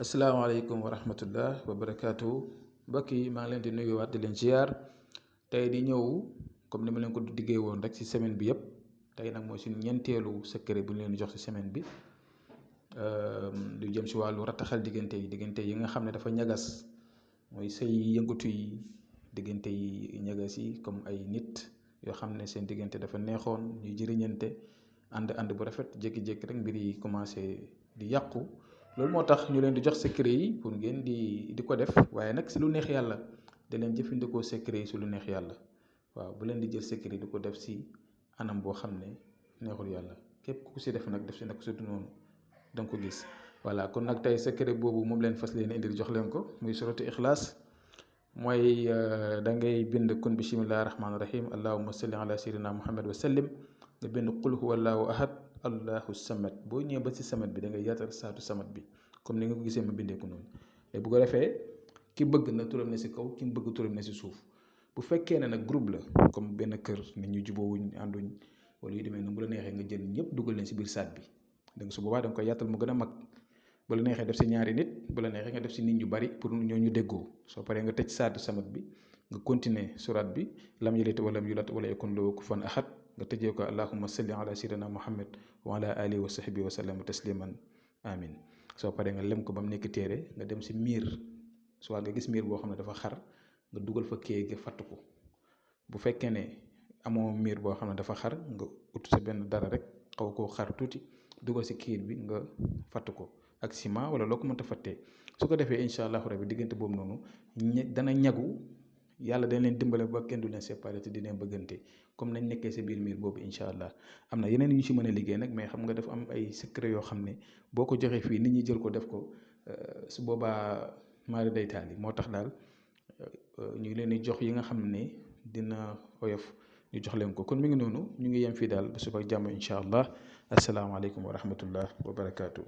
asalaamaaleykum wa rahmatullah wa barakaatu mbokk yi maa ngi leen di nuyuwaat di leen ziar tey di ñëw comme ni ma leen ko diggee woon rek ci semaine bi yëpp tey nag mooy suñu ñeenteelu secret bu ñu leen di jox ci semaine bi lu jëm ci wàllu rattaxal diggante yi nga xam ne dafa ñagas mooy say yëngatu yi diggante yi ñagas yi comme ay nit yoo xam ne seen diggante dafa neexoon ñuy jëriñante ànd bu rafet jékki-jékki rek mbir yi commencé di yàqu. loolu moo tax ñu leen di jox secret yi pour ngeen di ko def waaye nag si lu neex yàlla da leen jëfandikoo secret yi si lu neex yàlla waaw bu leen di jël secret di ko def si anam boo xam ne neexul yàlla képp ku si def nag def si nag su du noonu da nga ko gis. voilà kon nag tey secret boobu moom leen fas leen indil jox leen ko muy suratu ixlaas mooy da ngay bind kun bismillahi rahmaani rahim allahumma salli ala sayyidina muhammad wa sallim nga bind qul huwa allahu ahad allahu samad boo ñëwee ba si samad bi da ngay yaatal saatu samad bi comme ni nga ko gisee ma bindee ko noonu léegi bu ko defee ki bëgg na turam ne si kaw ki mu bëgg turam ne si suuf bu fekkee ne nag groupe la comme benn kër nit ñu jubóowuñ ànduñ wala yu demee noonu bu la neexee nga jël ñëpp dugal leen si biir saat bi da nga su boobaa da nga koy yaatal mu gën a mag bu la neexee def si ñaari nit bu la neexee nga def si nit ñu bari pour ñoo ñu déggoo soo paree nga tëj saatu samad bi nga continuer surat bi lam yalid walam yulad wala yakun lahu kufuwan ahad nga tëjee ko allahumma salli ala sayyidina muhammad wa ala alihi wa sahbihi wa sallam tasliman amin soo paree nga lem ko ba mu nekk téere nga dem si miir soit nga gis miir boo xam ne dafa xar nga dugal fa kii nga fatt ko bu fekkee ne amoo miir boo xam ne dafa xar nga ut sa benn dara rek xaw koo xar tuuti dugal si kiir bi nga fatt ko ak ciment wala loo ko mënta fattee su ko defee incha allahu rabi diggante boobu noonu dana ñagu yàlla dañ leen dimbale ba kenn du leen séparé te dinañ bëggante comme nañ nekkee sa biir miir boobu incha allah am na yeneen yu ñu si mën a liggéey nag mais xam nga dafa am ay secret yoo xam ne boo ko joxee fii nit ñi jël ko def ko su boobaa maari day taal yi moo tax daal ñu ngi leen di jox yi nga xam ne dina oyof ñu jox leen ko kon mi ngi noonu ñu ngi yem fii daal ba suba jàmm incha allah asalaamaaleykum wa rahmatullah wa barakaatu.